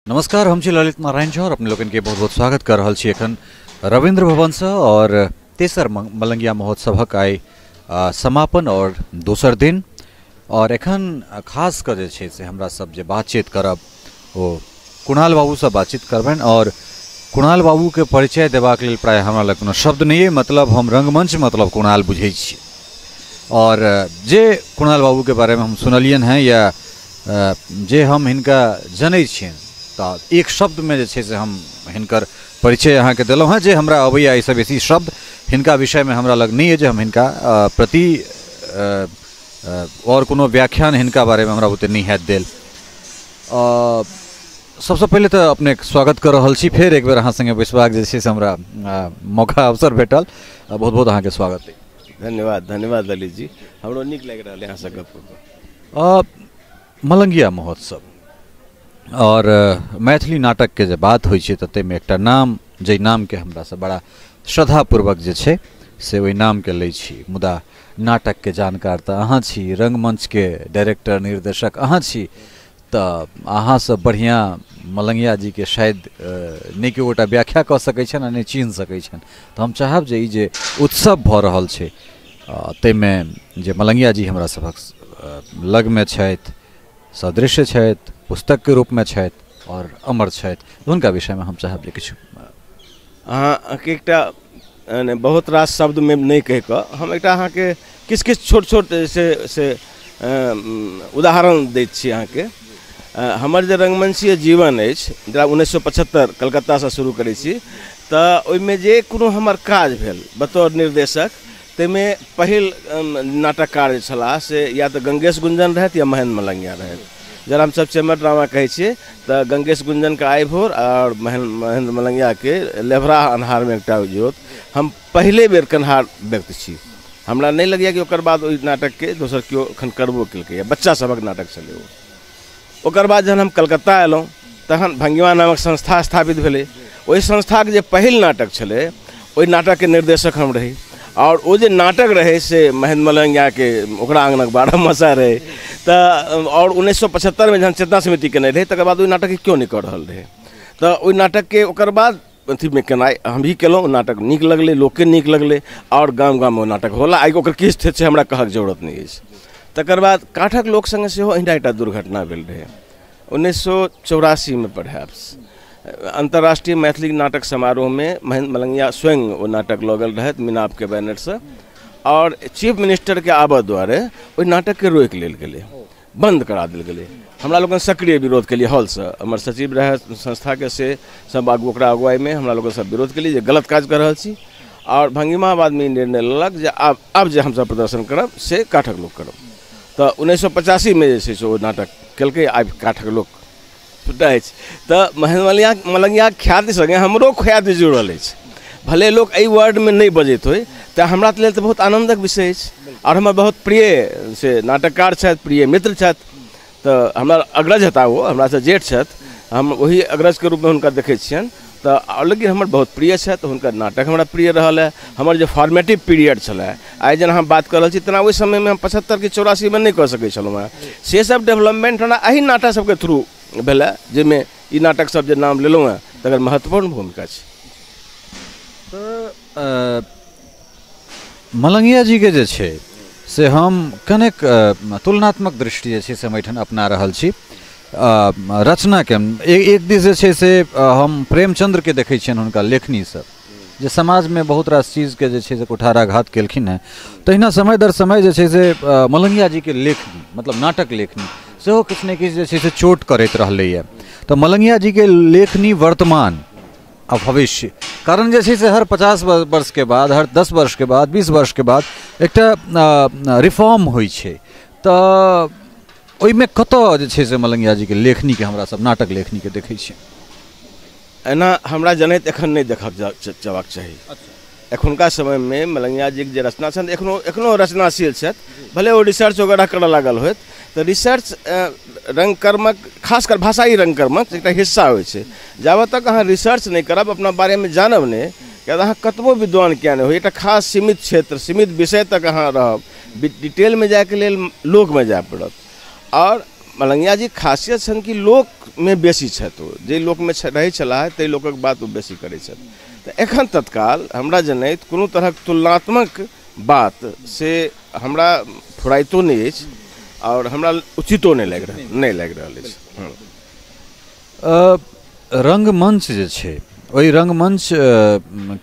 नमस्कार, हम छी ललित नारायण झा और अपने लोगन के बहुत बहुत स्वागत कर रहल छी एखन रविन्द्र भवनसँ और तेसर मलंगिया महोत्सवक आइ समापन और दोसर दिन। और एखन खास कऽ जे छै से हमरा सब जे बातचीत करब ओ कुणाल बाबूसँ बातचीत करबनि। और कुणाल बाबूके परिचय देबाक लेल प्रायः हमरा लग कोनो शब्द नहि अइ, मतलब हम रंगमंच मतलब कुणाल बुझै छी। और जे कुणाल बाबूके बारेमे हम सुनलियनि हेँ या जे हम हिनका जनै छियनि तऽ एक शब्दमे जे छै से हम हिनकर परिचय अहाँके देलहुँ हेँ। जे हमरा अबैए एहिसँ बेसी शब्द हिनका विषयमे हमरा लग नहि अइ जे हम हिनका प्रति आओर कोनो व्याख्यान हिनका बारेमे हमरा बुते नहि हैत देल। सबसँ पहिले तऽ अपनेके स्वागत कऽ रहल छी, फेर एक बेर अहाँ सङ्गे बैसबाक जे छै से हमरा मौका अवसर भेटल। बहुत बहुत अहाँके स्वागत अइ। धन्यवाद, धन्यवाद ललित जी, हमरो नीक लागि रहल है अहाँसँ गप कऽ। मलंगिया महोत्सव और मैथिली नाटकके जे बात होइ छै तऽ ताहिमे एकटा नाम, जाहि नामके हमरा सब बड़ा श्रद्धापूर्वक जे छै से ओहि नामके लै छी, मुदा नाटकके जानकार तऽ अहाँ छी, रंगमंचके डायरेक्टर निर्देशक अहाँ छी, तऽ अहाँसँ बढ़िआँ मलंगिया जीके शायद नहि केओ गोटा व्याख्या कऽ सकै छनि आ नहि चिन्ह सकै छनि। तऽ हम चाहब जे ई जे उत्सव भऽ रहल छै ताहिमे जे मलंगिया जी हमरा सभक लगमे छथि, सदृश्य छथि, पुस्तकके रूपमे छथि और अमर छथि, हुनका विषयमे हम चाहब जे किछु अहाँके एकटा बहुत रास शब्दमे नहि कहि कऽ हम एकटा अहाँके किछु किछु छोट छोट से उदाहरण दैत छी अहाँके। हमर जे रंगमंचीय जीवन अछि जकरा 1975 कलकत्तासँ शुरू करै छी, तऽ ओहिमे जे कोनो हमर काज भेल बतौर निर्देशक, ताहिमे पहिल नाटककार जे छलाह से या तऽ गंगेश गुंजन रहथि या महेंद्र मलंगिया रहथि। जरा हमसब चैम्बर ड्रामा कहै छियै तऽ गंगेश गुंजनके आइ भोर और महेंद्र मलंगियाके लेभरा अन्हारमे एकटा ज्योत, हम पहिले बेर कन्हार व्यक्त छी। हमरा नहि लगैए कि ओकर बाद ओहि नाटकके दोसर केओ एखन करबो केलकैए, बच्चा सभक नाटक छलै ओ। ओकर बाद जहन हम कलकत्ता अयलहुँ तहन भंगिमा नामक संस्था स्थापित भेलै। ओहि संस्थाके जे पहिल नाटक छलै ओहि नाटकके निर्देशक हम रही और ओ जे नाटक रहै से महेंद्र मलंगियाके ओकरा आङ्गनक 12 मसा रहै। तऽ और 1975मे जहन चेतना समिति केने रहै तकर बाद ओहि नाटकके केओ नहि कऽ रहल रहै, तऽ ओहि नाटकके ओकर बाद अथीमे केनाइ हम भी केलहुँ। नाटक नीक लगलै, लोकके नीक लगलै और गाम गाममे ओ नाटक होला। आइ ओकर की स्थिति छै हमरा कहक जरूरत नहि अछि। तकर बाद काठक लोक सङ्गे सेहो एहिना एकटा दुर्घटना भेल रहै 1984मे परहैप्स। अंतर्राष्ट्रीय मैथिली नाटक समारोहमे महेंद्र मलंगिया स्वयं ओ नाटक लऽ गेल रहथि मिनापके बैनरसँ और चीफ मिनिस्टरके आबऽ दुआरे ओहि नाटकके रोकि लेल गेलै, बंद करा देल गेलै। हमरा लोकनि सक्रिय विरोध केलिए हॉलसँ, हमर सचिव रहै संस्थाके से सब आगू ओकरा अगुवाईमे हमरा लोकनि सब विरोध केलिए जे गलत काज कऽ रहल छी। और भंगिमा आदमी निर्णय लेलक जे आब जे हमसब प्रदर्शन करब से काठक लोक करब। तऽ 1985मे जे छै से ओ नाटक केलकै, आब काठक लोक अछि। तऽ महेंद्र मलंगियाके ख्याति सङ्गे हमरो ख्याति जुड़ल अछि। भले लोक एहि वर्डमे नहि बजैत होइ, तऽ हमरा लेल तऽ बहुत आनन्दक विषय अछि और हमर बहुत प्रिय से नाटककार छथि, प्रिय मित्र छथि, तऽ हमर अग्रज हेता ओ, हमरासँ जेठ छथि, हम ओही अग्रजके रूपमे हुनका देखै छियनि। तऽ लेकिन हमर बहुत प्रिय छथि, हुनकर नाटक हमरा प्रिय रहल है। हमर जे फॉर्मेटिव पीरियड छलै, आइ जेना हम बात कऽ रहल छी तेना ओहि समयमे हम 75 कि 84मे नहि कऽ सकै छलहुँ हेँ। से सब डेवलपमेंट हमरा एहि नाटक सबके थ्रू भेलै, जाहिमे ई नाटक सब जे नाम लेलहुँ हेँ तकर महत्वपूर्ण भूमिका छै। तऽ मलंगिया जीके जे छै से हम कनेक तुलनात्मक दृष्टि जे छै से हम एहिठाम अपना रहल छी। रचनाके एक दिस जे छै से हम प्रेमचंद्रके देखै छियनि हुनका लेखनीसँ जे समाजमे बहुत रास चीजके जे छै से कुठाराघात केलखिन हेँ, तहिना समय दर समय जे छै से मलंगिया जीके लेखनी मतलब नाटक लेखनी सेहो किछु ने किछु जे छै से चोट करैत रहलैए। तऽ मलंगिया जीके लेखनी वर्तमान आ भविष्य, कारण जे छै से हर 50 वर्षके बाद, हर 10 वर्षके बाद, 20 वर्षके बाद एकटा रिफॉर्म होइ छै, तऽ ओहिमे कतऽ जे छै से मलंगिया जीके लेखनीके हमरा सब नाटक लेखनीके देखै छियै? एना हमरा जनैत एखन नहि देखक जयबाक चाही। एखुनका समयमे मलंगिया जीके जे रचना छनि एखनो रचनाशील छथि, भले ओ रिसर्च वगैरह करऽ लागल होथि। तऽ रिसर्च रंगकर्मक, खासकर भाषाई रंगकर्मक एकटा हिस्सा होइ छै। जाबत तक अहाँ रिसर्च नहि करब, अपना बारेमे जानब नहि, किया तऽ अहाँ कतबो विद्वान किया नहि होइ, एकटा खास सीमित क्षेत्र सीमित विषय तक अहाँ रहब, डिटेलमे जाइके लेल लोकमे जाय पड़त। और मलंगिया जी खासियत छनि कि लोकमे बेसी छथि, ओ जे लोकमे रहै छलाह ताहि लोकक बात ओ बेसी करै छथि। तऽ एखन तत्काल हमरा जनैत कोनो तरहक तुलनात्मक बात से हमरा फुराइतो नहि अछि आओर हमरा उचितो नहि लागि रहल अछि। रंगमंच जे छै, ओहि रंगमंच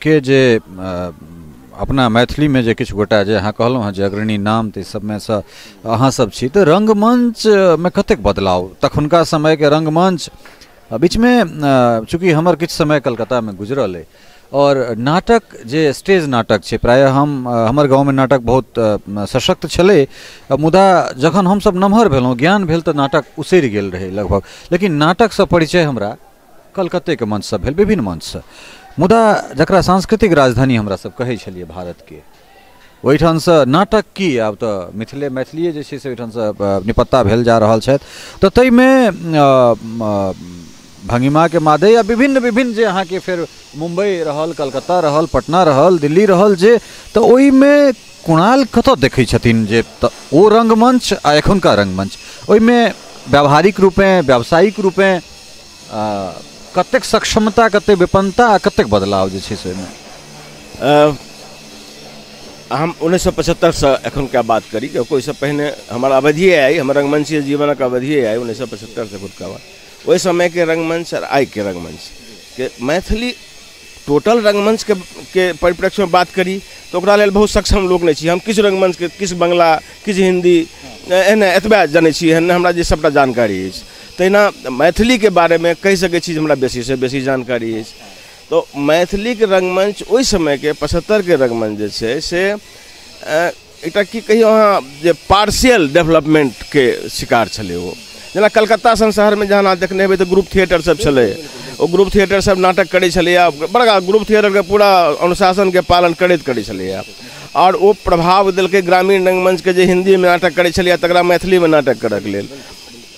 के जे अपना मैथिलीमे जे किछु गोटा जे अहाँ कहलहुँ हँ जे अग्रणी नाम, तऽ सबमे सँ अहाँ सब छी, तऽ रंगमंचमे कतेक बदलाव तखुनका समयके रंगमंच बीचमे, चूँकि हमर किछु समय कलकत्तामे गुजरल अइ और नाटक जे स्टेज नाटक छै, प्रायः हम हमर गाँवमे नाटक बहुत सशक्त छलै, मुदा जखन हमसब नमहर भेलहुँ, ज्ञान भेल, तऽ नाटक उसरि गेल रहै लगभग। लेकिन नाटकसँ परिचय हमरा कलकत्तेके मंचसँ भेल, विभिन्न मंचसँ। मुदा जकरा सांस्कृतिक राजधानी हमरा सब कहै छलियै भारतके, ओहिठामसँ नाटक की आब तऽ मिथिले मैथिलिए जे छै से ओहिठामसँ निपत्ता भेल जा रहल छथि। तऽ ताहिमे भंगिमाके मादे या विभिन्न विभिन्न जे अहाँके फेर मुम्बई रहल, कलकत्ता रहल, पटना रहल, दिल्ली रहल, जे तऽ ओहिमे कुणाल कतऽ देखै छथिन जे तऽ ओ रंगमंच आ एखुनका रंगमंच ओहिमे व्यावहारिक रूपेँ, व्यावसायिक रूपेँ कतेक सक्षमता, कतेक विपन्नता आ कतेक बदलाव जे छै से ओहिमे? हम 1975सँ एखुनका बात करी, कियाकि ओहिसँ पहिने हमर अवधिए आइ, हमर रंगमंचीय जीवनक अवधिए आइ 1975सँ एखुनका बात। ओहि समयके रंगमंच और आइके रंगमंच के मैथिली टोटल रंगमंच के परिप्रेक्ष्यमे बात करी तऽ ओकरा लेल बहुत सक्षम लोक नहि छी हम। किछु रंगमंचके, किछु बंगला, किछु हिन्दी, एहने एतबा जनै छी, एहन हमरा जे सबटा जानकारी अछि। तहिना मैथिलीके बारेमे कहि सकै छी जे हमरा बेसीसँ बेसी जानकारी अछि। तऽ मैथिलीके रंगमंच ओहि समयके 75के रंगमंच जे छै से एकटा की कहियौ अहाँ जे पार्शियल डेवलपमेंटके शिकार छलै ओ। जेना कलकत्ता सन शहरमे जहन अहाँ देखने हेबै तऽ ग्रुप थिएटर सब छलै, ओ ग्रुप थिएटर सब नाटक करै छलैए, बड़का ग्रुप थिएटरके पूरा अनुशासनके पालन करैत करै छलैए। आओर ओ प्रभाव देलकै ग्रामीण रंगमंचके जे हिन्दीमे नाटक करै छलैए तकरा मैथिलीमे नाटक करऽके लेल।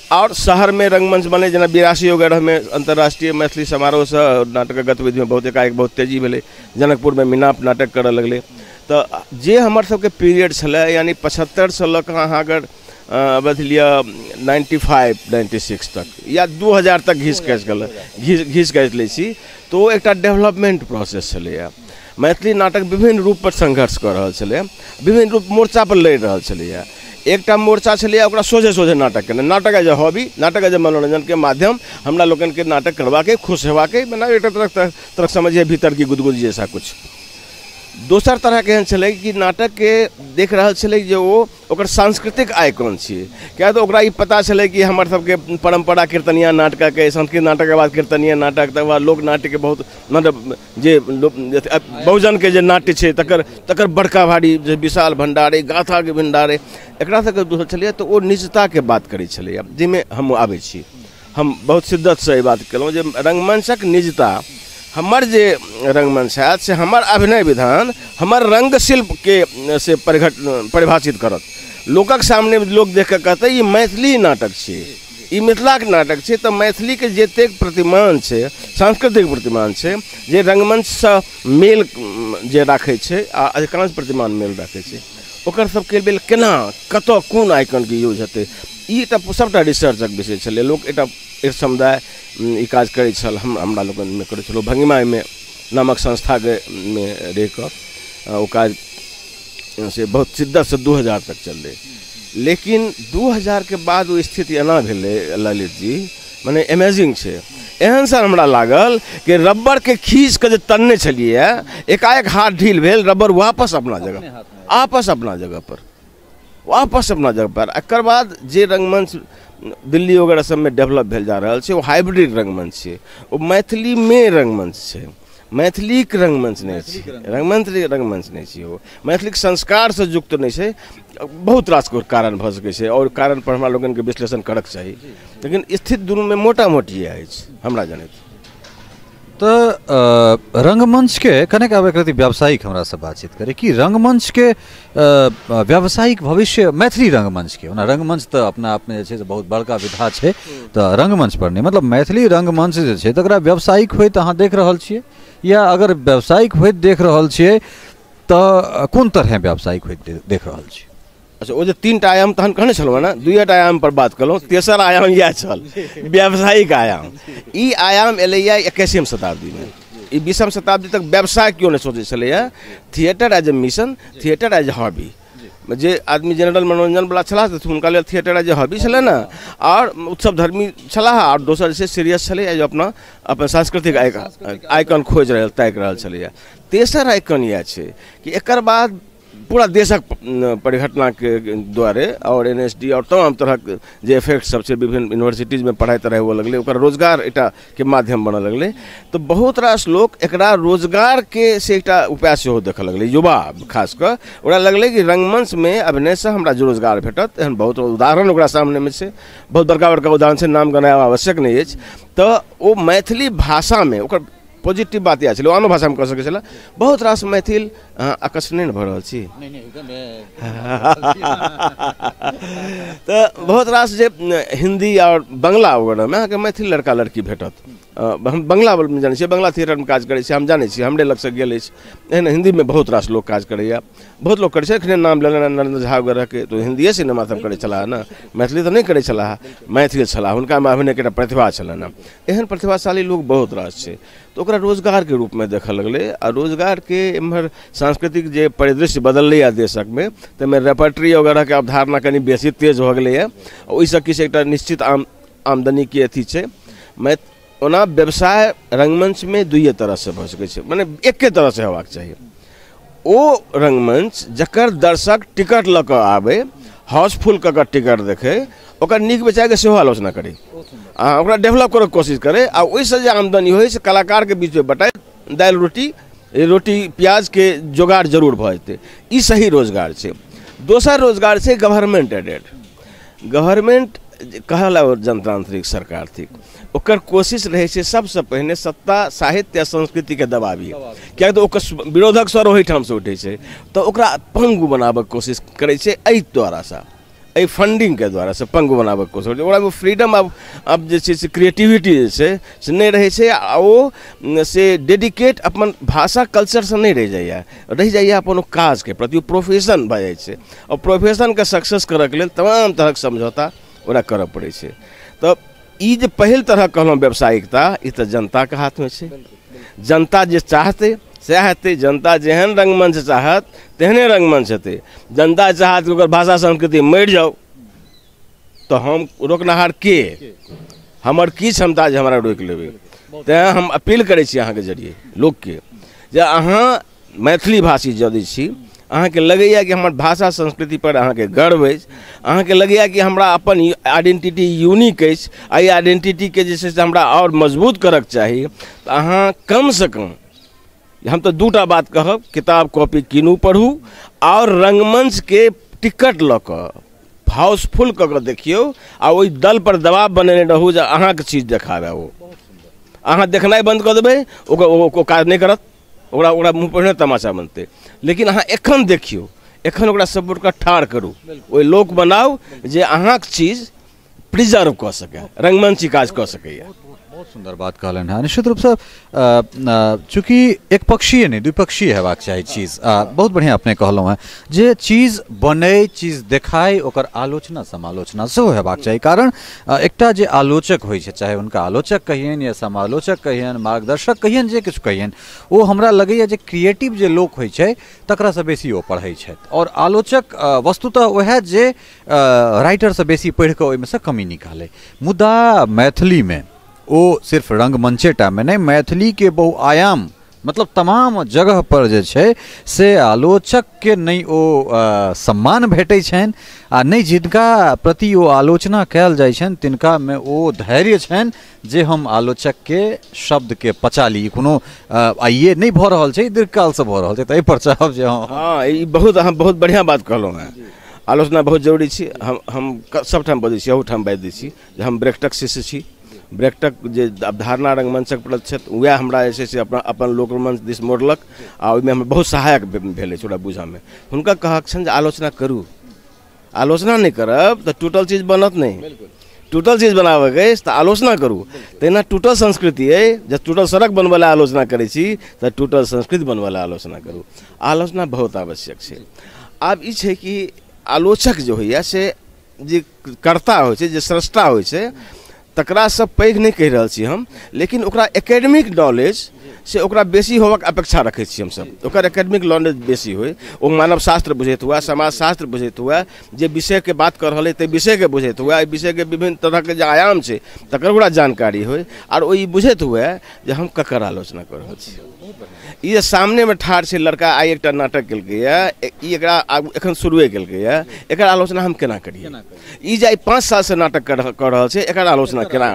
आओर शहरमे रंगमंच बनै, जेना 82 वगैरहमे अन्तर्राष्ट्रीय मैथिली समारोहसँ नाटकक गतिविधिमे बहुत एकाएक बहुत तेजी भेलै, जनकपुरमे मिनाप नाटक करऽ लगलै। तऽ जे हमर सबके पीरियड छलै, यानी 75सँ लऽ कऽ अहाँ अगर अवधि लिअ 95 96 तक या 2000 तक घीच काटि लै छी, तऽ ओ एकटा डेवलपमेंट प्रोसेस छलैए। मैथिली नाटक विभिन्न रूपपर संघर्ष कऽ रहल छलै, विभिन्न रूप मोर्चापर लड़ि रहल छलैए। एकटा मोर्चा छलैए ओकरा सोझे सोझे नाटक केनाइ, नाटक एज ए हॉबी, नाटक एज ए मनोरंजनके माध्यम, हमरा लोकनिके नाटक करबाके, खुश हेबाके, मने एकटा तरह समझिए भीतर की गुदगुदी जैसा कुछ। दोसर तरहके एहन छलै कि नाटकके देख रहल छलै जे ओ ओकर सांस्कृतिक आइकॉन छियै, किया तऽ ओकरा ई पता छलै कि हमर सबके परम्परा कीर्तनिया नाटकके, संस्कृत नाटकके बाद कीर्तनिया नाटक, तकर बाद लोक नाट्यके बहुत मतलब जे बहुजनके जे नाट्य छै तकर तकर बड़का भारी जे विशाल भण्डार अइ, गाथाके भण्डार अइ, एकरा सबके दोसर छलैए। तऽ ओ निजताके बात करै छलैए, जाहिमे हम आबै छी। हम बहुत शिद्दतसँ ई बात केलहुँ जे रंगमंचक निजता, हमर जे रंगमंच हैत से हमर अभिनय विधान, हमर रंगशिल्पके से परिभाषित करत। लोकक सामने लोक देख कऽ कहतै ई मैथिली नाटक छै, ई मिथिलाके नाटक छै। तऽ मैथिलीके जतेक प्रतिमान छै, सांस्कृतिक प्रतिमान छै, जे रंगमंचसँ मेल जे राखै छै आ अधिकांश प्रतिमान मेल राखै छै, ओकर सबके लेल केना कतऽ कोन आइकनके यूज हेतै, ई तऽ सबटा रिसर्चक विषय छलै। लोक एकटा एक समुदाय ई काज करै छल, हमरा लोकनिमे करै छलहुँ। भंगिमामे नामक संस्थाके मे रहि कऽ ओ काज से बहुत शिद्दतसँ 2000 तक चललै। लेकिन 2000के बाद ओ स्थिति एना भेलै ललित जी, मने अमेजिंग छै। एहन सन हमरा लागल कि रबड़के खींच कऽ जे तनने छलियै, एकाएक हाथ ढील भेल, रबड़ वापस अपना जगह, आपस अपना जगह पर, वापस अपना जगह पर। एकर बाद जे रंगमंच दिल्ली वगैरह सबमे डेवलप भेल जा रहल छै, ओ हाइब्रिड रंगमंच छै, ओ मैथिलीमे रंगमंच छै, मैथिलीक रंगमंच नहि छै, रंगमंच नहि छै, ओ मैथिलीक संस्कारसँ युक्त नहि छै। बहुत रास कारण भऽ सकै छै आओर कारण पर हमरा लोकनिके विश्लेषण करक चाही, लेकिन स्थिति दुनूमे मोटा मोटी अछि हमरा जनैत। तऽ रंगमंचके कनेक आब एक रति व्यावसायिक हमरासँ बातचीत करी कि रंगमंचके व्यावसायिक भविष्य, मैथिली रंगमंचके, ओना रंगमंच तऽ अपना आपमे जे छै से बहुत बड़का विधा छै, तऽ रंगमंच पर नहि, मतलब मैथिली रंगमंच जे छै तकरा व्यावसायिक होइत अहाँ देख रहल छियै, या अगर व्यावसायिक होइत देख रहल छियै तऽ कोन तरहे व्यावसायिक होइत देख रहल छियै? अच्छा, ओ जे 3टा आयाम तहन कहने छलहुँ ने, 2टा आयाम पर बात कयलहुँ, तेसर आयाम इएह छल व्यावसायिक आयाम। ई आयाम एलैए 21वीं शताब्दीमे। ई 20वीं शताब्दी तक व्यवसाय केओ नहि सोचै छलैए। Theatre as a mission, theatre as a hobby. जे आदमी जनरल मनोरंजनवला छलाह तऽ हुनका लेल थिएटर एज ए हॉबी छलै ने, आओर उत्सव धर्मी छलाह, आओर दोसर जे छै सीरियस छलै जे अपना अपन सांस्कृतिक आइकन खोजि रहल ताकि रहल छलैए। तेसर आइकन इएह छै कि एकर बाद पूरा देशक परिघटनाके द्वारे और NSD और तमाम तरहक जे इफेक्ट सब छै, विभिन्न यूनिवर्सिटीजमे पढ़ाइ तढ़ाइ हुअ लगलै, ओकर रोजगार एकटा के माध्यम बनऽ लगलै। तऽ बहुत रास लोक एकरा रोजगारके से एकटा उपाय सेहो देखऽ लगलै। युवा खास कऽ ओकरा लगलै कि रंगमंचमे अभिनयसँ हमरा रोजगार भेटत। एहन बहुत उदाहरण ओकरा सामनेमे छै, बहुत बड़का बड़का उदाहरण छै, नाम गनायब आवश्यक नहि अछि। तऽ ओ मैथिली भाषामे ओकर पॉजिटिव बात इएह छलै, आनो भाषामे कऽ सकै छलै। बहुत रास मैथिल, अहाँ आकर्षण नहि ने भऽ रहल छी? तऽ बहुत रास जे हिन्दी आओर बंगला वगैरहमे अहाँके मैथिल लड़का लड़की भेटत। हम बंगलामे जानै छियै, बंगला थिएटरमे काज करै छी, हम जानै छी, हमरे लगसँ गेल अछि। एहन हिन्दीमे बहुत रास लोक काज करैए, बहुत लोक करै छै। एखने नाम लेलनि नरेन्द्र झा वगैरहके, तऽ हिन्दिए सिनेमा सब करै छलाह ने, मैथिली तऽ नहि करै छलाह, मैथिल छलाह, हुनकामे अभिनयके एकटा प्रतिभा छलनि हेँ। एहन प्रतिभाशाली लोक बहुत रास छै। तऽ ओकरा रोजगारके रूपमे देखऽ लगलै, आ रोजगारके एम्हर सांस्कृतिक जे परिदृश्य बदललैए देशकमे, ताहिमे रेपर्टरी वगैरहके अवधारणा कनि बेसी तेज भऽ गेलैए। ओहिसँ किछु एकटा निश्चित आमदनीके अथी छै। ओना व्यवसाय रंगमंचमे दुइए तरहसँ भऽ सकै छै, मने एके तरहसँ हेबाक चाही। ओ रंगमंच जकर दर्शक टिकट लऽ कऽ आबै, हाउसफुल कऽ कऽ टिकट देखै, ओकर नीक बेचायके सेहो आलोचना करै, आ ओकरा डेवलप करैके कोशिश करै, आ ओहिसँ जे आमदनी होइ से कलाकारके बीचमे बटाइ, दालि रोटी, रोटी प्याजके जोगाड़ जरूर भऽ जेतै। ई सही रोजगार छै। दोसर रोजगार छै गवर्नमेंट एडेड। गवर्नमेंट कहल जनतांत्रिक सरकार थिक, ओकर कोशिश रहै छै सबसँ पहिने सत्ता, साहित्य आ संस्कृतिके दबाबी, किएक तऽ ओकर विरोधक स्वर ओहिठामसँ उठै छै, तऽ ओकरा पंगु बनाबऽके कोशिश करै छै एहि द्वारासँ, एहि फंडिंगके द्वारासँ पंगु बनाबऽके कोशिश करै छै। ओकरामे फ्रीडम आब जे छै से क्रिएटिविटी जे छै से नहि रहै छै, आ ओ से डेडिकेट अपन भाषा कल्चरसँ नहि रहि जाइए, रहि जाइए अपन ओ काजके प्रति, ओ प्रोफेशन भऽ जाइ छै। आओर प्रोफेशनके सक्सेस करऽके लेल तमाम तरहक समझौता ओकरा करऽ पड़ै छै। तऽ ई जे पहिल तरह कहलहुँ व्यावसायिकता, ई तऽ जनताके हाथमे छै। जनता जे चाहतै सएह हेतै। जनता जेहन रंगमंच चाहत तेहने रंगमंच हेतै। जनता चाहत कि ओकर भाषा संस्कृति मरि जाउ, तऽ हम रोकनहार के, हमर की क्षमता जे हमरा रोकि लेबै। तैँ हम अपील करै छी अहाँके जरिए लोकके, जे अहाँ मैथिली भाषी यदि छी, अहाँके लगैए कि हमर भाषा संस्कृति पर अहाँके गर्व अछि, अहाँके लगैए कि हमरा अपन आइडेंटिटी यूनिक अछि, एहि आइडेंटिटीके जे छै से हमरा आओर मजबूत करऽके चाही, तऽ अहाँ कमसँ कम, हम तऽ 2टा बात कहब, किताब कॉपी कीनू, पढ़ू, आओर रंगमंचके टिकट लऽ कऽ हाउसफुल कऽ कऽ देखियौ, आ ओहि दल पर दबाव बनेने रहू जे अहाँके चीज देखाबे। ओ अहाँ देखनाइ बन्द कऽ देबै, ओकर ओ काज नहि करत, ओकरा ओकरा मुँह पर तमाशा बनतै। लेकिन अहाँ एखन देखियौ, एखन ओकरा सपोर्ट कऽ ठाढ़ करू, ओहि लोक बनाउ जे अहाँके चीज प्रिजर्व कऽ सकै, रंगमंची काज कऽ सकैए। बहुत सुन्दर बात कहलनि हेँ। निश्चित रूपसँ चूँकि एक पक्षीय नहि, द्विपक्षीय हेबाक चाही चीज। बहुत बढ़िआँ अपने कहलहुँ हेँ जे चीज बनै, चीज देखाय, ओकर आलोचना समालोचना सेहो हेबाक चाही। कारण एकटा जे आलोचक होइ छै, चाहे हुनका आलोचक कहियनि या समालोचक कहियनि, मार्गदर्शक कहियनि, जे किछु कहियनि, ओ हमरा लगैए जे क्रिएटिव जे लोक होइ छै तकरासँ बेसी ओ पढ़ै छथि। आओर आलोचक वस्तुतः वएह जे राइटरसँ बेसी पढ़ि कऽ ओहिमेसँ कमी निकालै। मुदा मैथिलीमे ओ सिर्फ रंगमंचेटामे नहि, मैथिलीके बहुआयाम मतलब तमाम जगह पर जे छै से आलोचकके नहि ओ सम्मान भेटै छनि, आ नहि जिनका प्रति ओ आलोचना कयल जाइ छनि तिनकामे ओ धैर्य छनि जे हम आलोचकके शब्दके पचा ली। कोनो आइए नहि भऽ रहल छै, दीर्घकालसँ भऽ रहल छै। तऽ एहिपर चाहब जे हँ, ई बहुत अहाँ बहुत बढ़िआँ बात कहलहुँ हेँ। आलोचना बहुत जरूरी छै। हम सभठाम बजै छी, अहूठाम बाजि दै छी जे हम ब्रेक्टक शिष्य छी। ब्रेक्टक जे अवधारणा रंगमंचक प्रति छथि वएह हमरा जे छै से अपना अपन लोकमंच दिस मोड़लक, आ ओहिमे हमरा बहुत सहायक भेल अछि ओकरा बुझऽमे। हुनका कहक छनि जे आलोचना करू, आलोचना नहि करब तऽ टूटल चीज बनत नहि। टूटल चीज बनाबऽके अछि तऽ आलोचना करू। तहिना टूटल संस्कृति अइ, जे टूटल सड़क बनबै लए आलोचना करै छी तऽ टूटल संस्कृति बनबै लए आलोचना करू। आलोचना बहुत आवश्यक छै। आब ई छै कि आलोचक जे होइए से जे कर्ता होइ छै, जे स्रष्टा होइ छै, तकरासँ पैघ नहि कहि रहल छी हम, लेकिन ओकरा एकेडमिक नॉलेज से ओकरा बेसी होबाक अपेक्षा रखै छी हमसब। ओकर एकेडमिक नॉलेज बेसी होइ, ओ मानवशास्त्र बुझैत हुए, समाजशास्त्र बुझैत हुए, जे विषयके बात कऽ रहल अइ ताहि विषयके बुझैत हुए, एहि विषयके विभिन्न तरहके जे आयाम छै तकर ओकरा जानकारी होइ, आर ओ ई बुझैत हुए जे हम ककर आलोचना कऽ रहल छी। ई जे सामनेमे ठाढ़ छै लड़का, आइ एकटा नाटक केलकैए, ई एकरा आगू एखन शुरुए केलकैए, एकर आलोचना हम केना करियै? ई जे आइ 5 सालसँ नाटक कऽ रहल छै एकर आलोचना केना?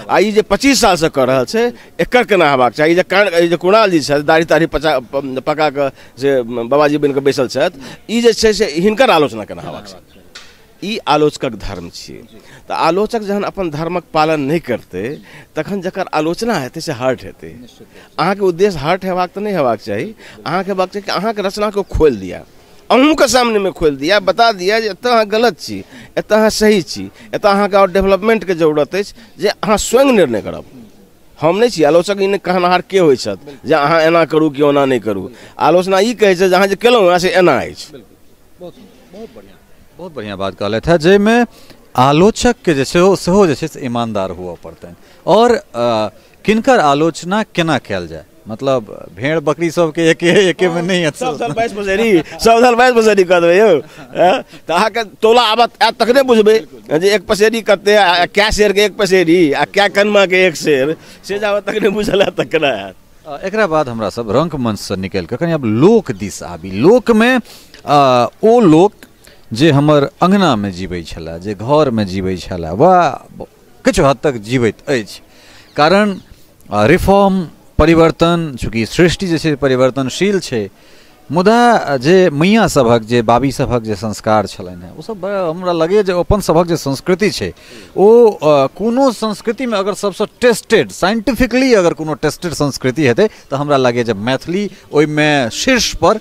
आ ई जे 25 सालसँ कऽ रहल छै एकर केना हेबाक चाही? ई जे कुणाल जी छथि, दाढ़ी ताढ़ी पका कऽ से बाबाजी बनि कऽ बैसल छथि, ई जे छै से हिनकर आलोचना केना हेबाक चाही? ई आलोचकक धर्म छियै। तऽ आलोचक जहन अपन धर्मक पालन नहि करतै तखन जकर आलोचना हेतै से हर्ट हेतै। अहाँके उद्देश्य हर्ट हेबाक तऽ नहि हेबाक चाही, अहाँके हेबाक चाही कि अहाँके रचनाके खोलि दिअ, अहूँके सामनेमे खोलि दिअ, बता दिअ जे एतऽ अहाँ गलत छी, एतऽ अहाँ सही छी, एतऽ अहाँके आओर डेवलपमेंटके जरूरत अछि, जे अहाँ स्वयं निर्णय करब। हम नहि छी आलोचक, ई नहि कहनहार के होइ छथि जे अहाँ एना करू कि ओना नहि करू। आलोचना ई कहै छै जे अहाँ जे केलहुँ हँ से एना अछि। बहुत बढ़िआँ बात कहलथि हेँ, जाहिमे आलोचकके जे सेहो जे छै से ईमानदार हुअ पड़तनि, आओर किनकर आलोचना केना कयल जाय, मतलब भेड़ बकरी सबके एकेमे नहि। सब साल 22 पसेरी, सब साल 22 पसेरी कऽ देबै यौ, तऽ अहाँके तोला आबत आयत तखने बुझबै जे 1 पसेरी कते, कै शेरके 1 पसेरी आ कै कनमाके 1 शेर, से जाबत तखने बुझल हैत तखने आयत। एकरा बाद हमरा सब रंगमंचसँ निकलि कऽ कनि आब लोक दिस आबी। लोकमे ओ लोक जे हमर अङ्गनामे जीबै छलै, जे घरमे जीबै छलै, वा किछु हद तक जीबैत अछि, कारण रिफॉर्म परिवर्तन, चूँकि सृष्टि जे छै परिवर्तनशील छै, मुदा जे मैया सभक, जे बाबी सभक जे संस्कार छलनि हेँ, ओसभ हमरा लगैए जे अपन सभक जे संस्कृति छै ओ कोनो संस्कृतिमे अगर सबसँ टेस्टेड साइंटिफिकली अगर कोनो टेस्टेड संस्कृति हेतै तऽ हमरा लगैए जे मैथिली ओहिमे शीर्ष पर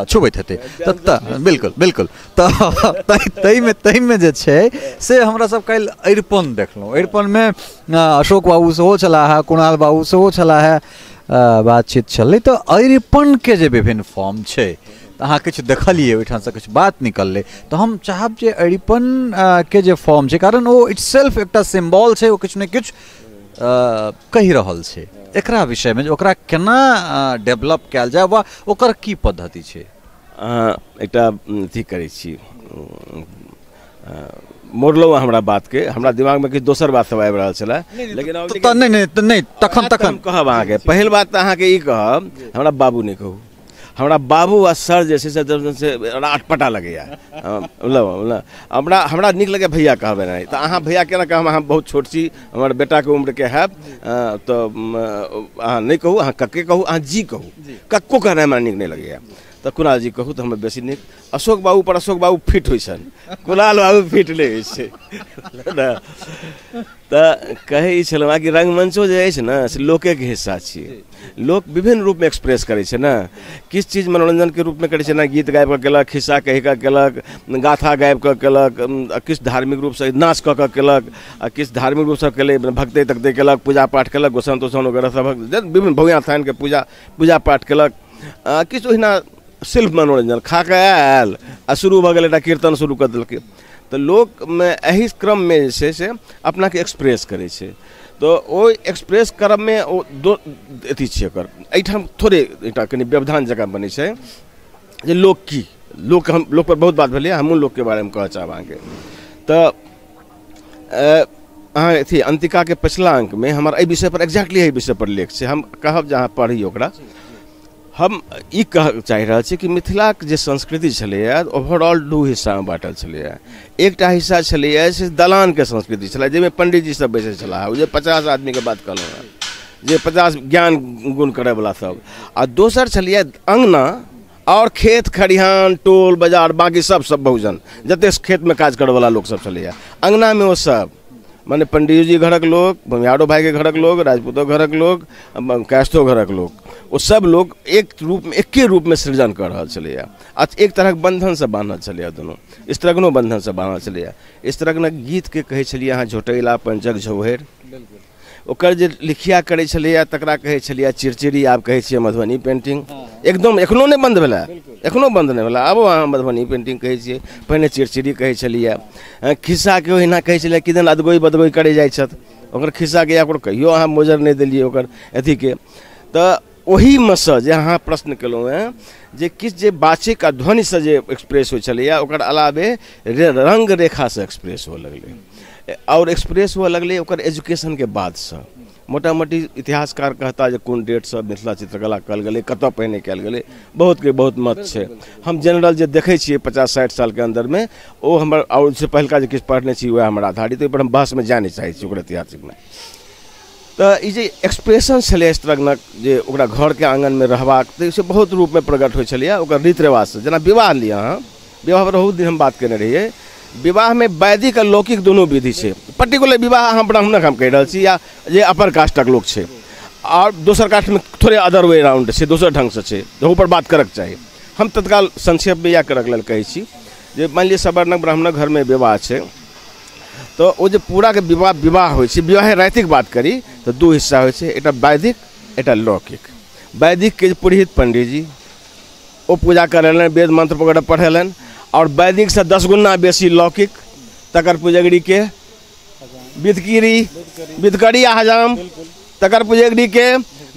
छुबैत हेतै। तऽ बिल्कुल बिल्कुल, तऽ ताहिमे जे छै से हमरा सब काल्हि अरिपन देखलहुँ। अरिपनमे अशोक बाबू सेहो छलाह हेँ, कुणाल बाबू सेहो छलाह हेँ, बातचीत छलै। तऽ अरिपनके जे विभिन्न फॉर्म छै, तऽ अहाँ किछु देखलियै, ओहिठामसँ किछु बात निकललै, तऽ हम चाहब जे अरिपन के जे फॉर्म छै, कारण ओ इटसेल्फ एकटा सिम्बॉल छै, ओ किछु ने किछु कहि रहल छै, एकरा विषयमे जे ओकरा केना डेवलप कयल जाय वा ओकर की पद्धति छै। अहाँ एकटा अथी करै छी, मोड़लहुँ हमरा बातके, हमरा दिमागमे किछु दोसर बात सब आबि रहल छलै, लेकिन नहि तखन तखन कहब अहाँके। पहिल बात तऽ अहाँके ई कहब, हमरा बाबू नहि कहू, हमरा बाबू आ सर जे छै से अटपटा लगैए, मतलब हमरा नीक लगैए भैया कहबै नहि, तऽ अहाँ भैया केना कहब, अहाँ बहुत छोट छी, हमर बेटाके उम्रके हैब, तऽ अहाँ नहि कहू, अहाँ कक्के कहू, अहाँ जी कहू, कक्को कहनाइ हमरा नीक नहि लगैए। तऽ कुणाल जी कहू तऽ हमरा बेसी नीक। अशोक बाबू पर अशोक बाबू फिट होइ छनि, कुणाल बाबू फिट नहि होइ छै। तऽ कहै ई छलहुँ कि रंगमंचो जे अछि ने से लोकेके हिस्सा छियै, लोक विभिन्न रूपमे एक्सप्रेस करै छै ने, किछु चीज मनोरञ्जनके रूपमे करै छै ने, गीत गाबि कऽ केलक, खिस्सा कहि कऽ केलक, गाथा गाबि कऽ केलक, किछु धार्मिक रूपसँ नाच कऽ कऽ केलक, आ किछु धार्मिक रूपसँ केलै, भक्ते तक्ते केलक, पूजा पाठ केलक, गोसाउनि तोसाउनि वगैरह सभक विभिन्न भौया थानके पूजा पाठ केलक, किछु ओहिना शिल्प मनोरञ्जन खा कऽ आयल आ शुरू भऽ गेल एकटा कीर्तन शुरू कऽ देलकै। तऽ लोकमे एहि क्रममे जे छै से अपनाके एक्सप्रेस करै छै, तऽ ओहि एक्सप्रेस करबमे ओ दो अथी छै ओकर एहिठाम थोड़े एकटा कनि व्यवधान जकाँ बनै छै जे लोक की लोक, हम लोकपर बहुत बात भेलै, हमहूँ लोकके बारेमे कहऽ चाहब अहाँके। तऽ अहाँ अथी अंतिकाके पछिला अङ्कमे हमर एहि विषयपर एक्जैक्टली एहि विषयपर लेख छै, हम कहब जे अहाँ पढ़ी ओकरा। हम ई कह चाहि रहल छी कि मिथिलाके जे संस्कृति छलैए ओवरऑल दू हिस्सामे बाँटल छलैए। एकटा हिस्सा छलैए से दलानके संस्कृति छलै, जाहिमे पंडीजी सब बैसै छलाह, ओ जे 50 आदमीके बात कहलहुँ हेँ, जे 50 ज्ञान गुण करैवला सब। आ दोसर छलैए अङ्गना और खेत खरिहान टोल बाजार बाकी सब सब बहुजन जते खेतमे काज करैवला लोक सब छलैए। अङ्गनामे ओ सब माने पंडीजी घरक लोक, भूमिहारो भाईके घरक लोक, राजपूतो घरक लोक, कायस्थो घरक लोक, ओ सब लोक एक रूपमे एके रूपमे सृजन कऽ रहल छलैए। आ एक तरहक बन्धनसँ बान्हल छलैए, दुनू स्त्रगनो बन्धनसँ बान्हल छलैए। स्त्रगनक गीतके कहै छलियै अहाँ झोटैला पंचक झौहरि, ओकर जे लिखिया करै छलैए तकरा कहै छलियै चिड़चिड़ी, आब कहै छियै मधुबनी पेंटिंग। एकदम एखनो नहि बन्द भेलै, एखनो बन्द नहि भेलै। आबो अहाँ मधुबनी पेन्टिंग कहै छियै, पहिने चिड़चिड़ी कहै छलियै, खिस्साके ओहिना कहै छलियै, किदन अदगोइ बदगोइ करै जाइ छथि, ओकर खिस्साके या ओकर कहियो अहाँ मोजर नहि देलियै ओकर अथीके। तऽ ओहिमे सँ जे अहाँ प्रश्न केलहुँ हेँ जे किछु जे वाचिक आ ध्वनिसँ जे एक्सप्रेस होइ छलैए, ओकर अलावे रङ्ग रेखासँ एक्सप्रेस हुअ लगलै, आओर एक्सप्रेस हुअ लगलै ओकर एजुकेशनके बादसँ। मोटा मोटी इतिहासकार कहता जे कोन डेटसँ मिथिला चित्रकला कयल गेलै, कतऽ पहिने कयल गेलै, बहुतके बहुत मत छै। हम जनरल जे देखै छियै 50-60 सालके अन्दरमे, ओ हमर आओर से पहिलका जे किछु पढ़ने छी वएह हमर आधारित, ओहिपर हम बहसमे जाय नहि चाहै छी ओकर ऐतिहासिकमे। तऽ ई जे एक्सप्रेशन छलै स्त्रगणक, जे ओकरा घरके आङनमे रहबाक, तऽ से बहुत रूपमे प्रकट होइ छलैए ओकर रीति रिवाजसँ। जेना विवाह लिअ अहाँ, विवाहपर बहुत दिन हम बात केने रहियै। विवाहमे वैदिक आ लौकिक दुनू विधि छै। पर्टिकुलर विवाह अहाँ ब्राह्मणक हम कहि रहल छी, या जे अपर कास्टक लोक छै, आओर दोसर कास्टमे थोड़े अदर वे राउंड छै, दोसर ढङ्गसँ छै, ओहूपर बात करऽके चाही। हम तत्काल संक्षेपमे इएह करऽके लेल कहै छी जे मानि लिअ सवर्णक ब्राह्मणक घरमे विवाह छै, तऽ ओ जे पूराके विवाह होइ छै, विवाह रातिक बात करी तऽ दू हिस्सा होइ छै, एकटा वैदिक एकटा लौकिक। वैदिकके पुरोहित पंडीजी ओ पूजा करेलनि, वेद मंत्र वगैरह पढ़ेलनि, और वैदिकसँ 10 गुना बेसी लौकिक, तकर पुजगरीके विधकिरी विधकरी हजाम, तकर पुजगरीके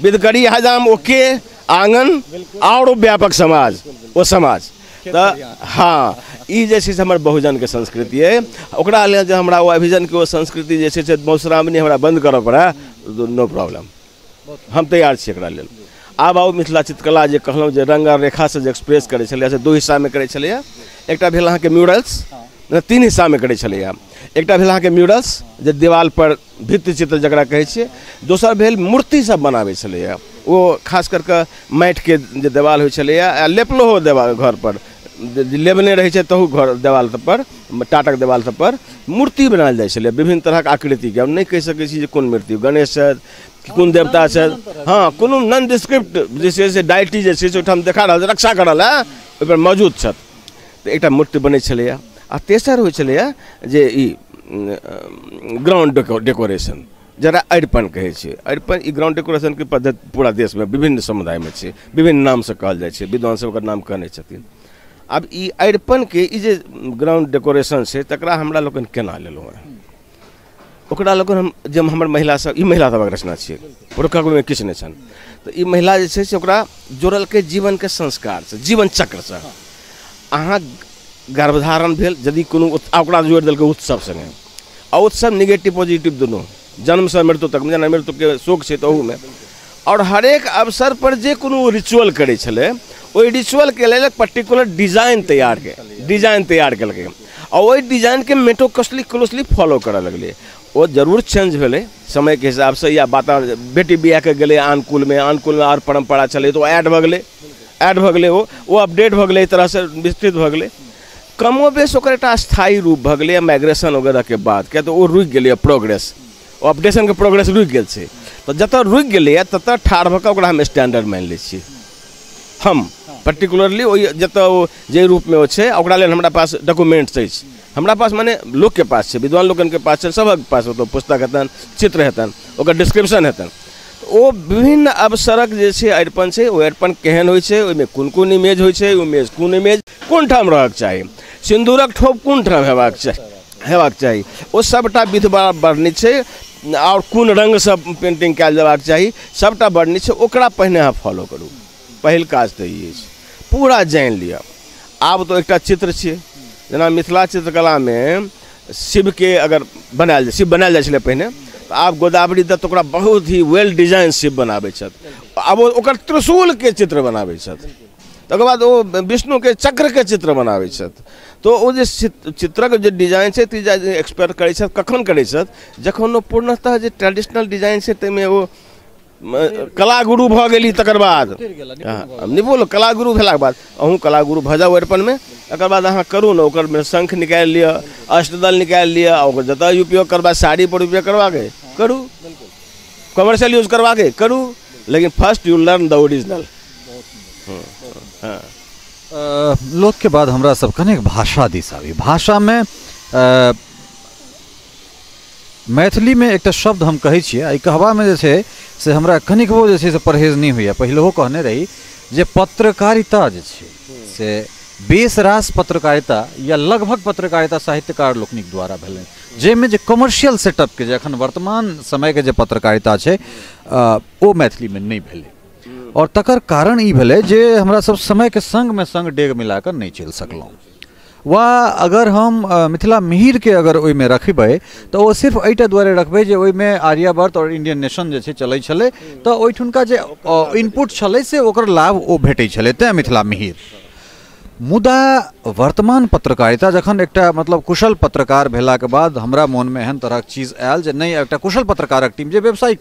विधकरी हजाम, ओके आङन आओर व्यापक समाज, ओ समाज। तऽ हाँ, ई जे छै से हमर बहुजनके संस्कृति अइ। ओकरा लेल जे हमरा ओ अभिजनके ओ संस्कृति जे छै से मधुश्रावणी हमरा बन्द करऽ पड़ै, नो प्रॉब्लम, हम तैयार छी एकरा लेल। आब आउ मिथिला चित्रकला जे कहलहुँ जे रङ्ग आ रेखासँ जे एक्सप्रेस करै छलैए, से दू हिस्सामे करै छलैए। एकटा भेल अहाँके म्यूरल्स, 3 हिस्सामे करै छलैए। एकटा भेल अहाँके म्यूरल्स जे देवालपर भित्ति चित्र जकरा कहै छियै, दोसर भेल मूर्ति सब बनाबै छलैए, ओ खास करिके माटिके जे देवाल होइ छलैए, आ लेपलो देवाल घरपर लेबने रहै छै तहू घर देवाल सबपर, टाटक देवाल सबपर मूर्ति बनायल जाइ छलैए विभिन्न तरहक आकृतिके। हम नहि कहि सकै छी जे कोन मूर्ति, गणेश छथि कोन देवता छथि, हाँ कोनो नॉन डिस्क्रिप्ट जे छै से डाइटी जे छै से ओहिठाम देखा रहल छै, रक्षा करल है ओहिपर मौजूद छथि। तऽ एकटा मूर्ति बनै छलैए। आ तेसर होइ छलैए जे ई ग्राउंड डेकोरेशन, जकरा अरिपन कहै छै। अरिपन ई ग्राउंड डेकोरेशनके पद्धति पूरा देशमे विभिन्न समुदायमे छै, विभिन्न नामसँ कहल जाइ छै, विद्वान सब ओकर नाम कहने छथिन। आब ई अरिपनके ई जे ग्राउंड डेकोरेशन छै तकरा हमरा लोकनि केना लेलहुँ हेँ, ओकरा लोकनि हम जे हमर महिला सब, ई महिला सबक रचना छियै, पुरुषक ओहिमे किछु नहि छनि। तऽ ई महिला जे छै से ओकरा जोड़लकै जीवनके संस्कारसँ, जीवन चक्रसँ। अहाँ गर्भधारण भेल यदि कोनो, ओकरा जोड़ि देलकै उत्सव सङ्गे, आ उत्सव निगेटिव पॉजिटिव दुनू, जन्मसँ मृत्यु तक, जेना मृत्युके शोक छै तऽ ओहूमे, आओर हरेक अवसर पर जे कोनो रिचुअल करै छलै ओहि रिचुअलके लेल पर्टिकुलर डिजाइन तैयार केलकै, आ ओहि डिजाइनके मेटोकसली क्लोजली फॉलो करऽ लगलै। ओ जरूर चेंज भेलै समयके हिसाबसँ, या वातावरण, बेटी बियाहके गेलै आन कुलमे, आन कुलमे आओर परम्परा छलै तऽ ओ ऐड भऽ गेलै, ओ अपडेट भऽ गेलै, एहि तरहसँ विस्तृत भऽ गेलै। कमो बेस ओकर एकटा स्थायी रूप भऽ गेलै माइग्रेशन वगैरहके बाद, किया तऽ ओ रुकि गेलैए प्रोग्रेस, ओ अपडेशनके प्रोग्रेस रुकि गेल छै। तऽ जतऽ रुकि गेलैए ततऽ ठाढ़ भऽ कऽ ओकरा हम स्टैंडर्ड मानि लै छियै। हम पर्टिकुलरली ओहि जतऽ ओ जे रूपमे ओ छै ओकरा लेल हमरा पास डॉक्यूमेंट्स अछि, हमरा पास माने लोकके पास छै, विद्वान लोकनिके पास छै, सभक पास ओतऽ पुस्तक हेतनि, चित्र हेतनि, ओकर डिस्क्रिप्शन हेतनि। ओ विभिन्न अवसरक जे छै अरिपन छै, ओ अरिपन केहन होइ छै, ओहिमे कोन कोन इमेज होइ छै, ओ इमेज कोन इमेज कोन ठाम रहक चाही, सिन्दूरक ठोप कोन ठाम हेबाक चाही, ओ सभटा विध वर्णित छै, आओर कोन रङ्गसँ पेन्टिंग कयल जेबाक चाही सभटा वर्णित छै। ओकरा पहिने अहाँ फॉलो करू, पहिल काज तऽ ई अछि, पूरा जानि लिअ। आब तऽ एकटा चित्र छियै, जेना मिथिला चित्रकलामे शिवके अगर बनायल जाइ, शिव बनायल जाइ छलै पहिने, तऽ आब गोदावरी दत्त ओकरा बहुत ही वेल डिजाइन शिव बनाबै छथि। आब ओ ओकर त्रिशूलके चित्र बनाबै छथि, तकर बाद ओ विष्णुके चक्रके चित्र बनाबै छथि। तऽ ओ जे चित्रक जे डिजाइन छै ते एक्सपर्ट करै छथि। कखन करै छथि? जखन ओ पूर्णतः जे ट्रेडिशनल डिजाइन छै ताहिमे ओ कलागुरु भऽ गेली, तकर बाद निपुण कलागुरु भेलाके बाद अहूँ कलागुरु भऽ जाउ अरिपनमे, तकर बाद अहाँ करू ने, ओकर शंख निकालि लिअ, अष्टदल निकालि लिअ, आ ओकर जतऽ उपयोग करबा, साड़ी पर उपयोग करबाके करू, कमर्शियल यूज करबाके करू, लेकिन first you learn the original. लोकके बाद हमरा सब कनेक भाषा दिस आबी। भाषामे मैथिलीमे एकटा शब्द हम कहै छियै, एहि कहबामे जे छै से हमरा कनिकबो जे छै से परहेज नहि होइए। पहिलहो कहने रही जे पत्रकारिता जे छै से बेस रास पत्रकारिता या लगभग पत्रकारिता साहित्यकार लोकनिक द्वारा भेलै, जाहिमे जे कमर्शियल सेटअपके जे एखन वर्तमान समयके जे पत्रकारिता छै ओ मैथिलीमे नहि भेलै। और तकर कारण ई भेलै जे हमरा सब समयके संगमे संग डेग मिलाकऽ नहि चलि सकलहुँ। वा अगर हम मिथिला मिहिरके अगर ओहिमे रखबै तऽ ओ सिर्फ एहिटा दुआरे रखबै जे ओहिमे आर्यावर्त और इंडियन नेशन जे छै चलै छलै, तऽ ओहिठुनका जे इनपुट छलै से ओकर लाभ ओ भेटै छलै, तेँ मिथिला मिहिर। मुदा वर्तमान पत्रकारिता जखन एकटा मतलब कुशल पत्रकार भेलाके बाद हमरा मोनमे एहन तरहक चीज आयल जे नहि, एकटा कुशल पत्रकारक टीम जे व्यावसायिक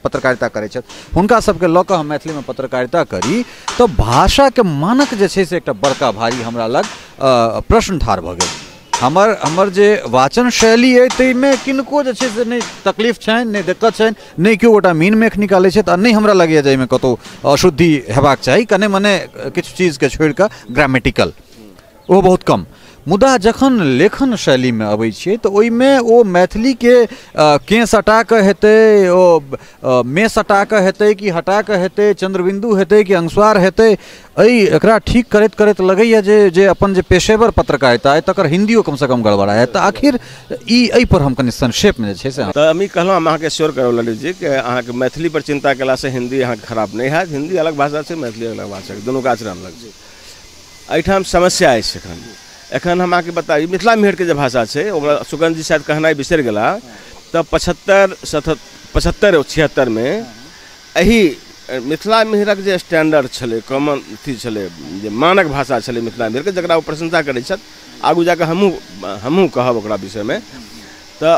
पत्रकारिता करै छथि हुनका सबके लऽ कऽ हम मैथिलीमे पत्रकारिता करी तऽ भाषाके मानक जे छै से एकटा बड़का भारी हमरा लग प्रश्न ठाढ़ भऽ गेल। हमर जे वाचन शैली अइ ताहिमे किनको जे छै से नहि तकलीफ छनि, नहि दिक्कत छनि, नहि केओ गोटा मीन मेख निकालै छथि आ नहि हमरा लगैए जे एहिमे कतहु अशुद्धि हेबाक चाही, कने मने किछु चीजके छोड़िकऽ ग्रामेटिकल ओहो बहुत कम। मुदा जखन लेखन शैलीमे अबै छियै तऽ ओहिमे ओ मैथिलीके के सटा कऽ हेतै, ओ मे सटा कऽ हेतै कि हटा कऽ हेतै, चंद्रबिंदु हेतै कि अनुस्वार हेतै, एहि एकरा ठीक करैत करैत लगैए जे जे अपन जे पेशेवर पत्रकारिता अइ तकर हिन्दियो कमसँ कम गड़बड़ा तऽ आखिर ई एहिपर हम कनि संक्षेपमे जे छै से तऽ हम ई कहलहुँ, हम अहाँके श्योर करब ललित जी कि अहाँके मैथिली पर चिंता कयलासँ हिन्दी अहाँके खराब नहि हैत। हिन्दी अलग भाषा छै, मैथिली अलग भाषा छै, दुनूके आचरण अलग छै। एहिठाम समस्या अछि। एखन हम अहाँके बताबी, मिथिला मिहिरके जे भाषा छै ओकरा सुगंध जी शायद कहनाइ बिसरि गेला, तऽ 75 76 मे एहि मिथिला मिहिरक जे स्टैंडर्ड छलै, कॉमन अथी छलै, जे मानक भाषा छलै मिथिला मिहिरके, जकरा ओ प्रशंसा करै छथि, आगू जाकऽ हमहूँ कहब ओकरा विषयमे, तऽ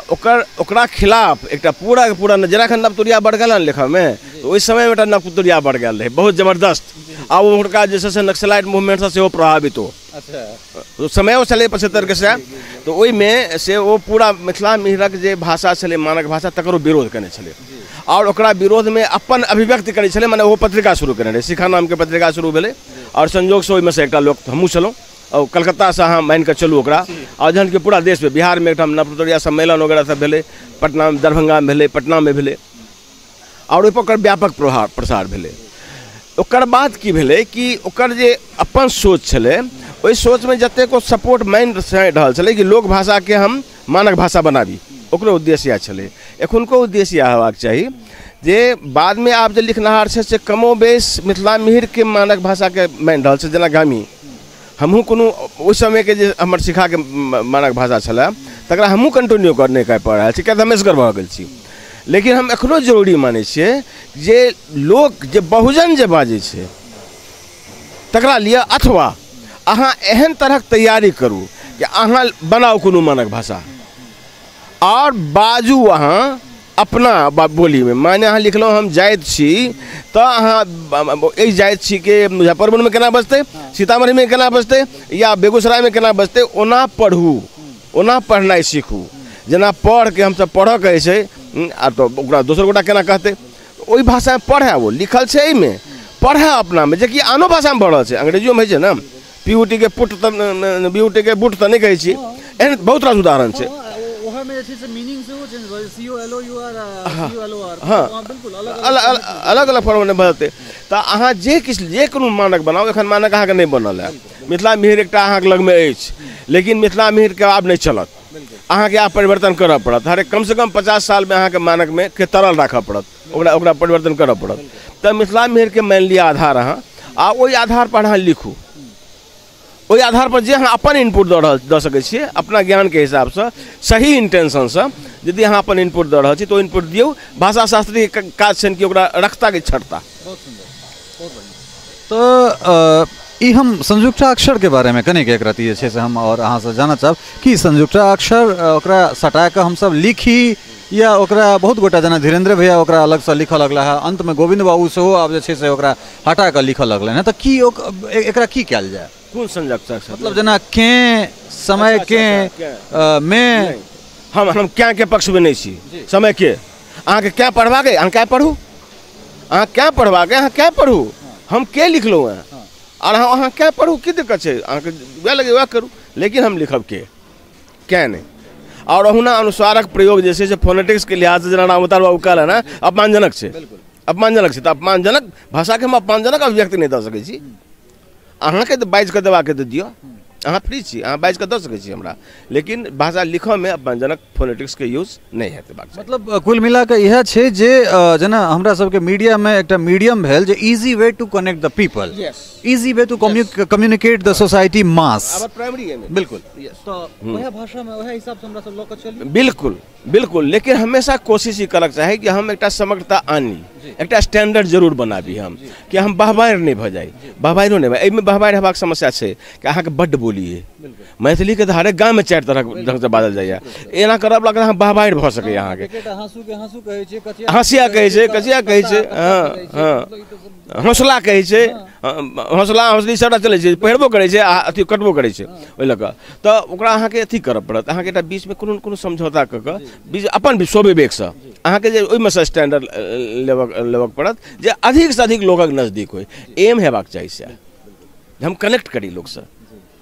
ओकरा खिलाफ एकटा पूरा के पूरा जेना एखन नवतुरिया बढ़ गेल ने लेखकमे, तऽ ओहि समयमे एकटा नवतुरिया बढ़ गेल रहै बहुत जबरदस्त, आ ओ हुनका जे छै से नक्सलाइट मूवमेंटसँ सेहो प्रभावित हो। अच्छा, समय ओ छलै 75 के से, तऽ ओहिमे से ओ पूरा मिथिला मिहिरक जे भाषा छलै मानक भाषा तकर ओ विरोध केने छलै और ओकरा विरोधमे अपन अभिव्यक्ति करै छलै, मने ओ पत्रिका शुरू केने रहै, शिखा नामके पत्रिका शुरू भेलै और संजोगसँ ओहिमे से एकटा लोक हमहूँ छलहुँ और कलकत्तासँ अहाँ मानिकऽ चलू ओकरा, और जहन कि पूरा देशमे बिहारमे एकटा नवतुरिया सम्मेलन वगैरह सब भेलै, पटनामे, दरभंगामे भेलै, पटनामे भेलै और ओहिपर ओकर व्यापक प्रभाव प्रसार भेलै। ओकर बाद की भेलै कि ओकर जे अपन सोच छलै ओहि सोचमे जतेक ओ सपोर्ट मानि रहल छलै कि लोक भाषाके हम मानक भाषा बनाबी, ओकरो उद्देश्य इएह छलै। एखुनको उद्देश्य इएह हेबाक चाही जे बादमे आब जे लिखनिहार छै से कमो बेस मिथिला मिहिरके मानक भाषाके मानि रहल छै। जेना गामी हमहूँ कोनो ओहि समयके जे हमर शिखाके मानक भाषा छलै तकरा हमहूँ कंटिन्यू नहि करि पा रहल छी, किया तऽ हम एसगर भऽ गेल छी। लेकिन हम एखनो जरूरी मानै छियै जे लोक जे बहुजन जे बाजै छै तकरा लिए, अथवा अहाँ एहन तरहक तैयारी करू कि अहाँ बनाउ कोनो मानक भाषा और बाजू अहाँ अपना बोलीमे। माने अहाँ लिखलहुँ हम जाइत छी तऽ अहाँ एहि जाइत छी के मुजफ्फरपुरमे केना बजतै, सीतामढ़ीमे केना बजतै या बेगूसरायमे केना बजतै, ओना पढ़ू, ओना पढ़नाइ सीखू। जेना पढ़के हमसब पढ़ऽ कहै छै आ तऽ ओकरा दोसर गोटा केना कहतै, ओहि भाषामे पढ़ै, ओ लिखल छै एहिमे पढ़ै अपनामे, जेकि आनो भाषामे भऽ रहल छै, अंग्रेजियोमे होइ छै ने, पी के पुट तऽ बी के बुट तऽ नहि कहै छी, एहन बहुत रास उदाहरण छै। हाँ, अलग अलग फॉर्म बदलतै। तऽ अहाँ जे किछु जे कोनो मानक बनाउ, एखन मानक अहाँके नहि बनल है। मिथिला मिहिर एकटा अहाँके लगमे अछि, लेकिन मिथिला मिहिरके आब नहि चलत, अहाँके आब परिवर्तन करऽ पड़त। हरेक कमसँ कम 50 सालमे अहाँके मानकमे के तरल राखऽ पड़त, ओकरा परिवर्तन करऽ पड़त। तऽ मिथिला मिहिरके मानि लिअ आधार अहाँ, आ ओहि आधारपर अहाँ लिखू, ओहि आधारपर जे अहाँ अपन इनपुट दऽ सकै छियै अपना ज्ञानके हिसाबसँ, सही इंटेंशनसँ यदि अहाँ अपन इनपुट दऽ रहल छी तऽ ओ इनपुट दियौ। भाषा शास्त्रीके काज छनि कि ओकरा रखता कि छटता। बहुत सुन्दर, बहुत बढ़िआँ। तऽ ई हम संयुक्ताक्षरके बारेमे कनिक एक रति जे छै से हम आओर अहाँसँ जानऽ चाहब कि संयुक्ताक्षर ओकरा सटा कऽ हमसब लिखी या ओकरा बहुत गोटा जेना धीरेन्द्र भैया ओकरा अलगसँ लिखऽ लगला है, अन्तमे गोविन्द बाबू सेहो आब जे छै से ओकरा हटा कऽ लिखऽ लगलनि हेँ, तऽ की एकरा की कयल जाय? कोन संयुक्ताक्षर? मतलब जेना के, समय के, मे। हम क्या के पक्षमे नहि छी। समय के अहाँके क्या पढ़बाक अइ, अहाँ क्या पढ़ू, अहाँ क्या पढ़बाक अइ, अहाँ क्या पढ़ू, हम के लिखलहुँ हेँ और अहाँ क्या पढ़ू, की दिक्कत छै? अहाँके वएह लगे वएह करू, लेकिन हम लिखब के क्या नहि। और ओहुना अनुस्वारक प्रयोग जे छै से फोनेटिक्सके लिहाजसँ जेना रामअवतार बाबू कहलनि हेँ अपमानजनक छै, अपमानजनक छै, तऽ अपमानजनक भाषाके हम अपमानजनक अभिव्यक्ति नहि दऽ सकै छी। अहाँके तऽ बाजि कऽ देबाके तऽ दिअ, अहाँ फ्री छी, अहाँ बाजि कऽ दऽ सकै छी हमरा, लेकिन भाषा लिखऽमे अपमानजनक फोनेटिक्सके यूज नहि हेबाक चाही। मतलब कुल मिला कऽ इएह छै जे जेना हमरा सबके मीडियामे एकटा मीडियम भेल जे easy way to connect the people, easy way to communicate the society mass, primary. बिल्कुल, तऽ वएह भाषामे वएह हिसाबसँ हमरा सब लऽ कऽ चली। बिल्कुल बिल्कुल, लेकिन हमेशा कोशिश ई करक चाही कि हम एकटा समग्रता आनी, एकटा स्टैंडर्ड जरूर बनाबी हम, कि हम बहबारि नहि भऽ जाइ, बहबारिो नहि। एहिमे बहबारि हेबाक समस्या छै कि अहाँके बड्ड बोली अइ, मैथिलीके तऽ हरेक गाममे 4 तरहक ढङ्गसँ बाजल जाइए, एना करब लागत अहाँ बहबारि भऽ सकैए। अहाँके हँसिया कहै छै, कचिया कहै छै, हँ हँ, हौसला कहै छै, हौसला हौसली सबटा चलै छै, पहिरबो करै छै आ अथी कटबो करै छै, ओहि लऽ कऽ तऽ ओकरा अहाँके अथी करऽ पड़त, अहाँके एकटा बीचमे कोनो कोनो समझौता कऽ कऽ बीच अपन स्वविवेकसँ अहाँके जे ओहिमे सँ स्टैंडर्ड लेबऽ पड़त जे अधिकसँ अधिक लोकक नजदीक होइ। एम हेबाक चाही सएह, हम कनेक्ट करी लोकसँ।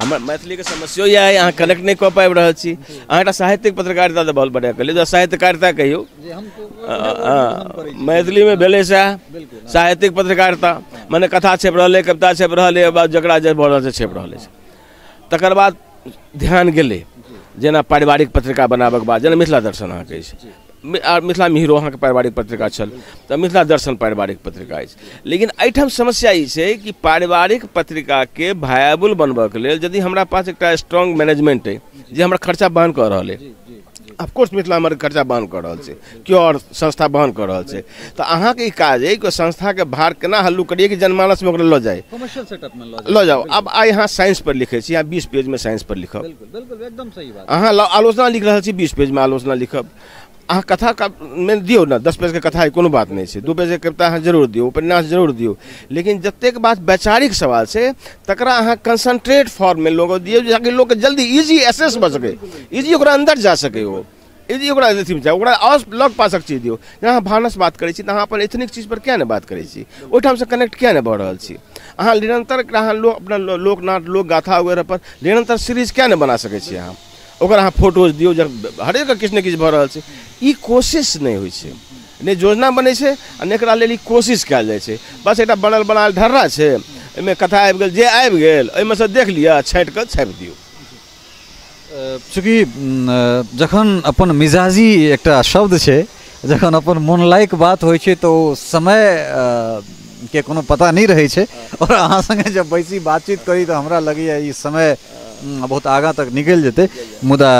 हमर मैथिलीके समस्यो इएह अइ, अहाँ कनेक्ट नहि कऽ पाबि रहल छी। अहाँ एकटा साहित्यिक पत्रकारिता तऽ बहुत बढ़िआँ कहलियै, साहित्यकारिता कहियौ, मैथिलीमे भेलै सएह साहित्यिक पत्रकारिता, मने कथा छपि रहल अइ, कविता छपि रहल अइ, जकरा जे भऽ रहल छै छपि रहल अछि। तकर बाद ध्यान गेलै जेना पारिवारिक पत्रिका बनाबऽके बाद, जेना मिथिला दर्शन अहाँके अछि, आ मिथिला मिहिरो अहाँके पारिवारिक पत्रिका छल, तऽ मिथिला दर्शन पारिवारिक पत्रिका अछि। लेकिन एहिठाम समस्या ई छै कि पारिवारिक पत्रिकाके वायबल बनबऽके लेल यदि हमरा पास एकटा स्ट्रॉन्ग मैनेजमेंट अइ जे हमरा खर्चा वहन कऽ रहल अइ, ऑफकोर्स मिथिला हमर खर्चा वहन कऽ रहल छै, केओ आओर संस्था वहन कऽ रहल छै, तऽ अहाँके ई काज अइ कि संस्थाके भार केना हल्लुक करियै कि जनमानसमे ओकरा लऽ जाइ, कमर्शियल सेटअपमे लऽ जाउ। आब आइ अहाँ साइंस पर लिखै छी, अहाँ 20 पेजमे साइंस पर लिखब, बिल्कुल एकदम सही बात। अहाँ आलोचना लिख रहल छी, 20 पेजमे आलोचना लिखब। अहाँ कथा मे दियौ ने, 10 पेजके कथा कोनो बात नहि छै, 2 पेजके कविता अहाँ जरूर दियौ, उपन्यास जरूर दियौ, लेकिन जतेक बात वैचारिक सवाल छै तकरा अहाँ कंसंट्रेट फॉर्ममे लोक दियौ जाकि लोकके जल्दी ईजी एसेस भऽ सकै, ईजी ओकरा अन्दर जा सकै, ओ ईजी ओकरा अथीमे जाय, ओकरा आओर लग पासक चीज दियौ। जेना अहाँ भानस बात करै छी तऽ अहाँ अपन एथनिक चीजपर किया नहि बात करै छी, ओहिठामसँ कनेक्ट किया नहि भऽ रहल छी? अहाँ निरन्तर अहाँ लोक अपना लोकनाट लोकगाथा वगैरह पर निरन्तर सीरीज किया नहि बना सकै छी? अहाँ ओकर अहाँ फोटोज दियौ, हरेक किछु ने किछु भऽ रहल छै। ई कोशिश नहि होइ छै, नहि योजना बनै छै आ नहि एकरा लेल ई कोशिश कयल जाइ छै। बस एकटा बनल बनायल ढर्रा छै, एहिमे कथा आबि गेल, जे आबि गेल ओहिमे सँ देख लिअ, छाँटि कऽ छापि दियौ। चूँकि जखन अपन मिजाजी एकटा शब्द छै, जखन अपन मोन लायक बात होइ छै तऽ ओ समय के कोनो पता नहि रहै छै, आओर अहाँ सङ्गे जब बैसी बातचीत करी तऽ हमरा लगैए ई समय बहुत आगाँ तक निकलि जेतै। मुदा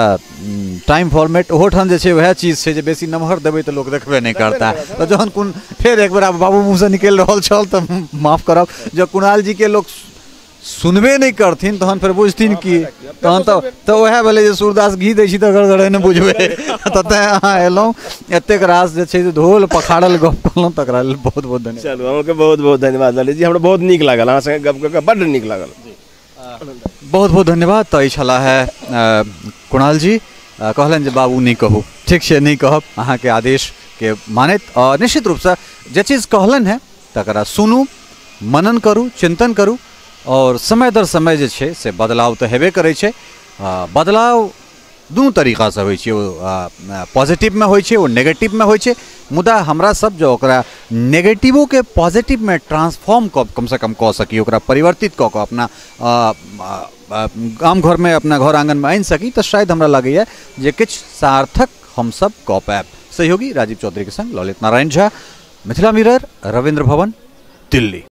टाइम फॉर्मेट ओहोठाम जे छै वएह चीज छै जे बेसी नमहर देबै तऽ लोक देखबे नहि करता। तऽ जहन कोन फेर एक बेर आब बाबू मुँहसँ निकलि रहल छल तऽ माफ करब, जब कुणाल जीके लोक सुनबे नहि करथिन तहन फेर बुझथिन कि तहन तऽ वएह भेलै जे सूरदास घी दै छी तऽ गड़गड़े नहि बुझबै। तऽ तैँ अहाँ एलहुँ, एतेक रास जे छै से धोल पखाड़ल गप कहलहुँ, तकरा लेल बहुत बहुत धन्यवाद। चलू, अहूँके बहुत बहुत धन्यवाद ललित जी, हमरा बहुत नीक लागल अहाँ सङ्गे गप कऽ कऽ, बड्ड नीक लागल। बहुत बहुत धन्यवाद। तऽ ई छलाह है कुणाल जी, कहलनि जे बाबू नहि कहू, ठीक छै नहि कहब, अहाँके आदेशके मानैत आओर निश्चित रूपसँ जे चीज कहलनि हेँ तकरा सुनू, मनन करू, चिन्तन करू, आओर समय दर समय जे छै से बदलाव तऽ हेबे करै छै। बदलाव दुनू तरीकासँ होइ छै, ओ पॉजिटिवमे होइ छै, ओ नेगेटिवमे होइ छै, मुदा हमरा सब जो ओकरा नेगेटिवोके पॉजिटिवमे ट्रांसफॉर्म कऽ कमसँ कम कऽ सकी, ओकरा परिवर्तित कऽ कऽ अपना गाम घरमे अपना घर आङ्गनमे आनि सकी तऽ शायद हमरा लगैए जे किछु सार्थक हमसब कऽ पायब। सहयोगी राजीव चौधरीके सङ्ग ललित नारायण झा, मिथिला मिरर, रविन्द्र भवन, दिल्ली।